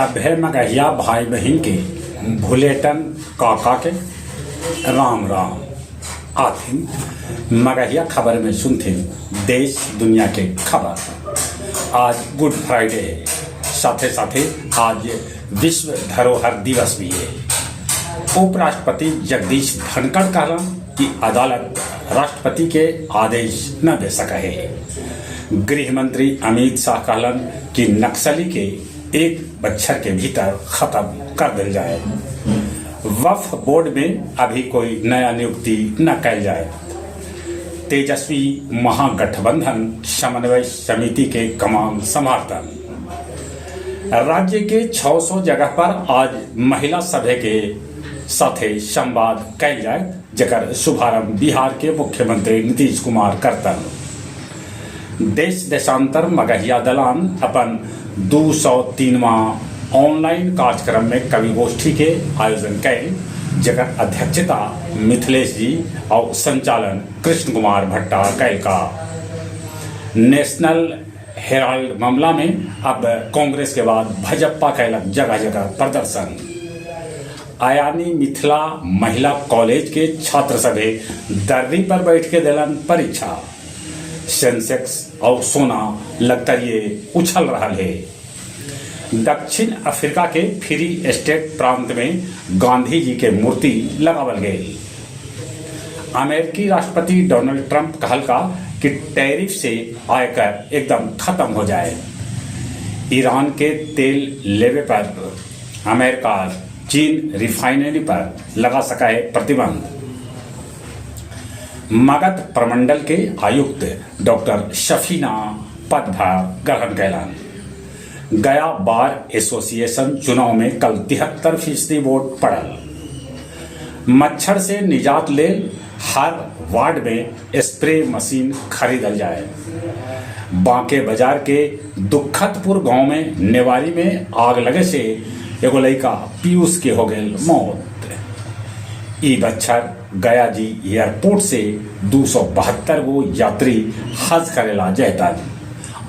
सभे मगहिया भाई बहिन के भुलेटन काका के राम राम। आथिन मगहिया खबर में सुनथिन देश दुनिया के खबर। आज गुड फ्राइडे है, साथे साथे आज विश्व धरोहर दिवस भी है। उपराष्ट्रपति जगदीश धनखड़ कहलन कि अदालत राष्ट्रपति के आदेश न दे सके है। गृह मंत्री अमित शाह कहलन कि नक्सली के एक बच्छर के भीतर खत्म कर दिल जाए। वक्फ बोर्ड में अभी कोई नया नियुक्ति न कैल जाए। तेजस्वी महागठबंधन समन्वय समिति के कमान संभालतन। राज्य के 600 जगह पर आज महिला सभा के साथे संवाद कैल जाए, जकर शुभारंभ बिहार के मुख्यमंत्री नीतीश कुमार करतन। देश देशांतर मगहिया दलान अपन 203वां ऑनलाइन कार्यक्रम में कवि गोष्ठी के आयोजन कैल, जकर अध्यक्षता मिथिलेश जी और संचालन कृष्ण कुमार भट्टा कैल का। नेशनल हेराल्ड मामला में अब कांग्रेस के बाद भाजपा कैलक जगह जगह प्रदर्शन। आयानी मिथिला महिला कॉलेज के छात्र सभे दर्री पर बैठ के दिलन परीक्षा। सेंसेक्स और सोना लगतरिये उछल रहा है। दक्षिण अफ्रीका के फ्री स्टेट प्रांत में गांधी जी के मूर्ति लगावल गई। अमेरिकी राष्ट्रपति डोनाल्ड ट्रंप कहल का कि टैरिफ से आयकर एकदम खत्म हो जाए। ईरान के तेल लेवे पर अमेरिका चीन रिफाइनरी पर लगा सका है प्रतिबंध। मगध प्रमंडल के आयुक्त डॉक्टर शफीना पदभार ग्रहण कैलन। गया बार एसोसिएशन चुनाव में कल 73% वोट पड़ल। मच्छर से निजात ले हर वार्ड में स्प्रे मशीन खरीदल जाए। बांके बाजार के दुखतपुर गांव में नेवारी में आग लगे से एगो लड़का पीयूष के हो गए मौत। ई बच्छर गया जी एयरपोर्ट से 272 गो यात्री हज करेला जयतन।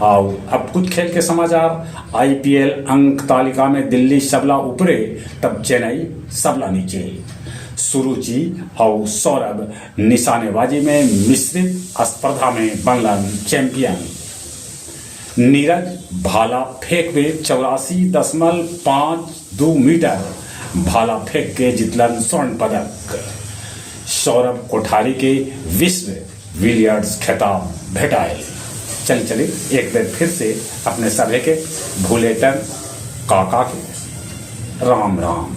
आओ अब कुछ खेल के समाचार। आईपीएल अंक तालिका में दिल्ली सबला ऊपरे तब चेन्नई सबला नीचे। सुरुचि और सौरभ निशानेबाजी में मिश्रित स्पर्धा में बनलन चैंपियन। नीरज भाला फेंक में 84.52 मीटर भाला फेंक के जीतलन स्वर्ण पदक। सौरभ कोठारी के विश्व बिलियर्ड्स खिताब भेटाए। चल चले एक बार फिर से अपने सभे के भूलेटन काका के राम राम।